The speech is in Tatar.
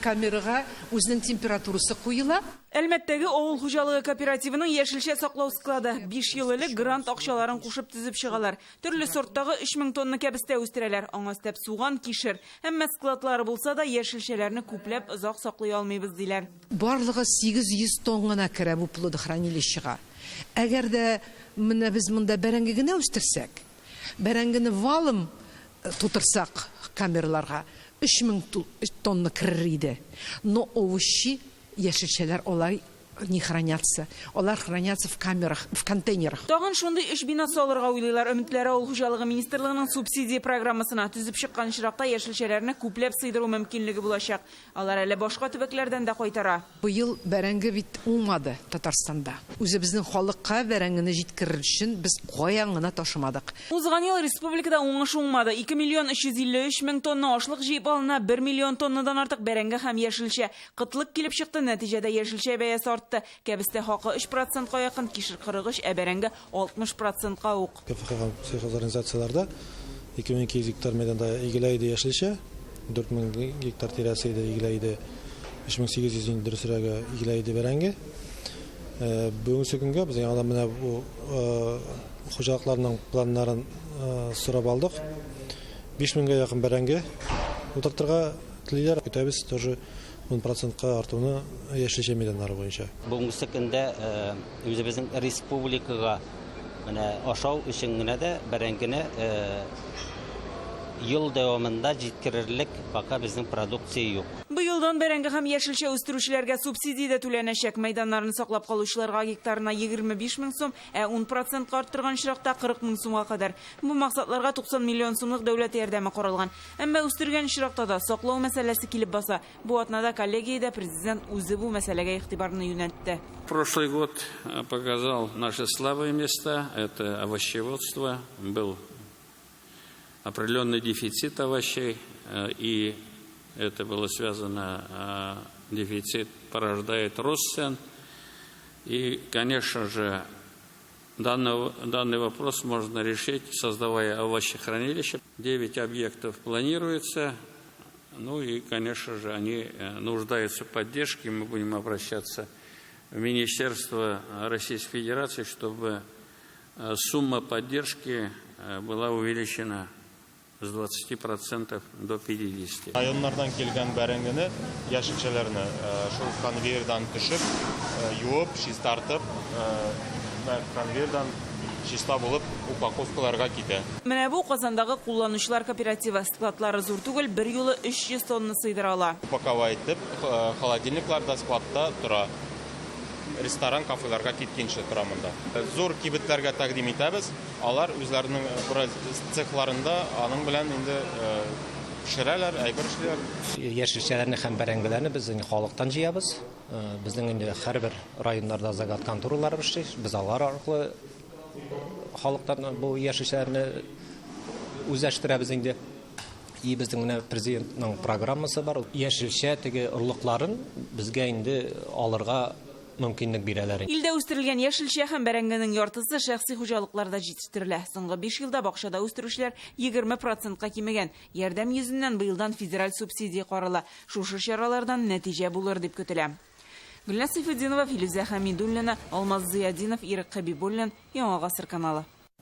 Камерага үзенең температурасы куела. Әлмәттәге авыл хуҗалыгы кооперативының яшелчә саклау склады. 5 ел элек грант акчаларын кушып төзеп чыгалар. Төрле сорттагы 3000 тонна кәбестә үстерәләр. Аңа өстәп суган, кишер. Әмма складлары булса да, яшелчәләрне күпләп озак саклый алмыйбыз, диләр. Барлыгы 800 тонн гына керә бу плодохранилищега. Әгәр дә менә без монда бәрәңге генә үстерсәк, бәрәңгене валом тутырсак камераларга, 3000 тонна керер иде. Но овощи, яшелчәләр алай не хранятся. Алар хранятся в камерах, в контейнерах. Тагын шундый өч бина салырга уйлыйлар. Өметләре Авыл хуҗалыгы министрлыгының субсидия программасына. Төзеп чыккан очракта яшелчәләрне күпләп сыйдыру мөмкинлеге булачак. Алар әле башка төбәкләрдән дә кайтара. Быел бәрәңге бит уңмады Татарстанда. Үзебезнең халыкка бәрәңгене җиткерер өчен без каян гына ташымадык. Узган ел республикада уңыш уңмады. 2 миллион 353 мең тонна ашлык җыеп алына, 1 миллион тоннадан артык бәрәңге һәм яшелчә. Кытлык килеп чыкты, нәтиҗәдә яшелчә бәясе артты. Кәбестә хакы 3 процентка якын, кишер 43, ә бәрәңге 60 процентка ук. КФХ һәм сельхозорганизацияләрдә 2200 гектар мәйданда игелә иде яшелчә, 4000 гектар тирәсе иде игелә иде, 3800 инде дөресрәге игелә иде бәрәңге. Бүгенге көнгә без яңадан менә бу хуҗалыкларның планнарын сорап алдык. 5000гә якын бәрәңге утыртырга телиләр. Көтәбез тоже 10 процентка артуны яшелчә мәйданнары буенча. Бүгенге көндә үзебезнең республикага менә ашау өчен генә дә бәрәңгене ел дәвамында җиткерерлек пока безнең продукция юк. Быелдан бәрәңге һәм яшелчә үстерүчеләргә субсидия дә түләнәчәк. Мәйданнарын саклап калучыларга гектарына 25 мең сум, ә 10 процентка арттырган очракта 40 мең сумга кадәр. Бу максатларга 90 миллион сумлык дәүләт ярдәме каралган. Әмма үстергән очракта да саклау мәсьәләсе килеп баса. Бу атнада коллегиядә президент үзе бу мәсьәләгә игътибарны юнәлтте. Прошлый год показал наши слабые места, это овощеводство, был определенный дефицит овощей, и это было связано, дефицит порождает рост цен. И, конечно же, данный вопрос можно решить, создавая овощехранилище. 9 объектов планируется, и, конечно же, они нуждаются в поддержке. Мы будем обращаться в Министерство Российской Федерации, чтобы сумма поддержки была увеличена с 20% до 50%. Районнардан килгән бәрәңгене, яшелчәләрне шул конвейердан төшеп, юып, чистартып, конвейердан чиста булып упаковкаларга китә. Менә бу Казандагы кулланучылар кооперативы. Складлары зур түгел, бер юлы 300 тонна сыйдыра ала. Упаковать итеп, холодильникларда, складта тора. Ресторан, кафеларга киткенче тора монда. Зур кибетләргә тәкъдим итәбез. Алар үзләренең цехларында аның белән инде пешерәләр, әйбер эшлиләр. Яшелчәләрне һәм бәрәңгеләрне без инде халыктан җыябыз. Безнең инде һәрбер районнарда загад конторалары эшли. Без алар аркылы халыктан бу яшелчәләрне үзләштерәбез инде. И безнең менә президентның программасы бар. Яшелчә теге орлыкларын безгә инде алырга мөмкинлек бирәләр. Илдә үстерелгән яшелчә һәм бәрәңгенең яртысы шәхси хуҗалыкларда җитештерелә. Соңгы 5 елда бакчада үстерүчеләр егерме процентка кимегән. Ярдәм йөзеннән быелдан федераль субсидия карала. Шушы чаралардан нәтиҗә булыр дип көтелә. Гөлназ Сәйфетдинова, Филүзә Хәмидуллина, Алмаз Зыядинов, Ирек Хәбибуллин, Яңа Гасыр каналы.